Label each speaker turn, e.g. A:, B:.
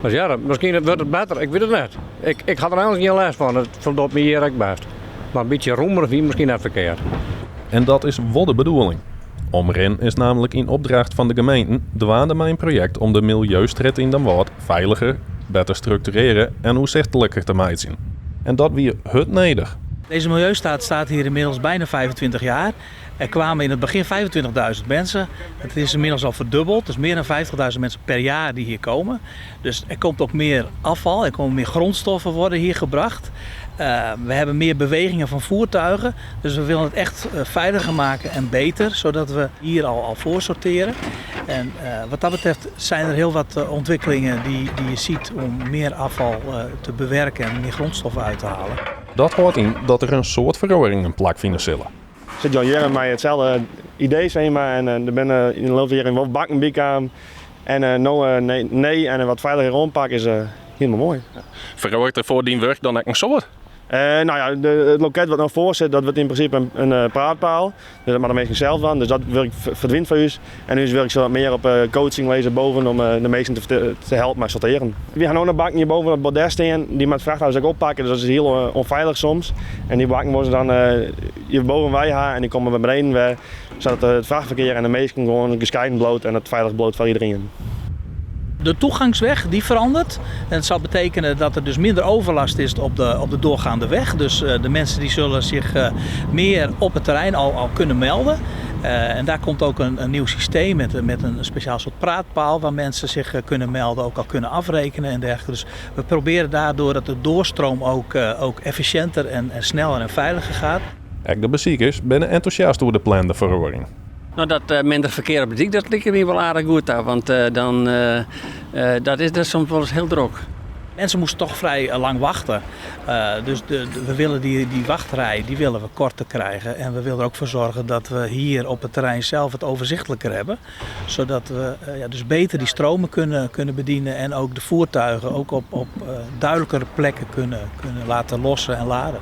A: Dus ja, miskien wurdt it better, ik wit it net. Ik, ik ha der eigenlik gjin lêst fan, it foldocht my hjir ek bêst. Mar in bytsje rûmer wie miskien net ferkeard.
B: En dat is wol de bedoeling. Omrin is nammentlik yn opdracht fan de gemeenten dwaande mei in projekt om de miljeustrjitte yn Damwâld feiliger, better strukturearre en oersichtliker te meitsjen. En dat wie hurd nedich.
C: Deze milieustraat staat hier inmiddels bijna 25 jaar. Er kwamen in het begin 25.000 mensen. Het is inmiddels al verdubbeld. Dus meer dan 50.000 mensen per jaar die hier komen. Dus er komt ook meer afval, er komen meer grondstoffen worden hier gebracht. We hebben meer bewegingen van voertuigen. Dus we willen het echt veiliger maken en beter, zodat we hier al voor sorteren. En wat dat betreft zijn er heel wat ontwikkelingen die je ziet om meer afval te bewerken en meer grondstoffen uit te halen.
B: Dat hâldt yn dat der in soad feroaringen plakfine sille.
D: Sit al jierren mei itselde idee sis mar en der binne yn de loop der jierren wol bakken by kaam en no nee en in wat feiliger oanpak is hielendal moai.
B: Feroaret der foar dyn wurk dan ek in soad?
D: No ja, it loket wat no foar sit, dat wurdt yn prinsipe in praatpaal. Dus dat moatte de minsken sels dwaan. Dus dat wurk ferdwynt foar ús. En ús wurk sil wat mear op coaching lizze boven om de minsken te helpen mei sortearjen. Wy ha no noch bakken hjirboven op it bordes stean. Dy moat frachtauto's ek oppakke, dus dat is hiel ûnfeilich soms. En dy bakken wolle se dan hjirboven wei ha en dy komme wer beneden wer, sadat it frachtferkear en de minsken gewoan geskeiden bliuwt en it feilich bliuwt foar iderien.
C: De toegangsweg die verandert. En het zal betekenen dat er dus minder overlast is op de doorgaande weg. Dus de mensen die zullen zich meer op het terrein al kunnen melden. En daar komt ook een nieuw systeem met een speciaal soort praatpaal waar mensen zich kunnen melden, ook al kunnen afrekenen en dergelijke. Dus we proberen daardoor dat de doorstroom ook efficiënter en sneller en veiliger gaat.
B: Ek de besikers binne entûsjast oer de plande feroaring.
E: No, dat minder ferkear op de dyk, dat liket my wol aardich goed ta, want dan, dat is der soms wolris hiel drok.
C: Mensen moesten toch vrij lang wachten. Dus we willen die wachtrij, die willen we korter krijgen. En we willen er ook voor zorgen dat we hier op het terrein zelf het overzichtelijker hebben. Zodat we, ja, dus beter die stromen kunnen bedienen en ook de voertuigen ook op duidelijkere plekken kunnen laten lossen en laden.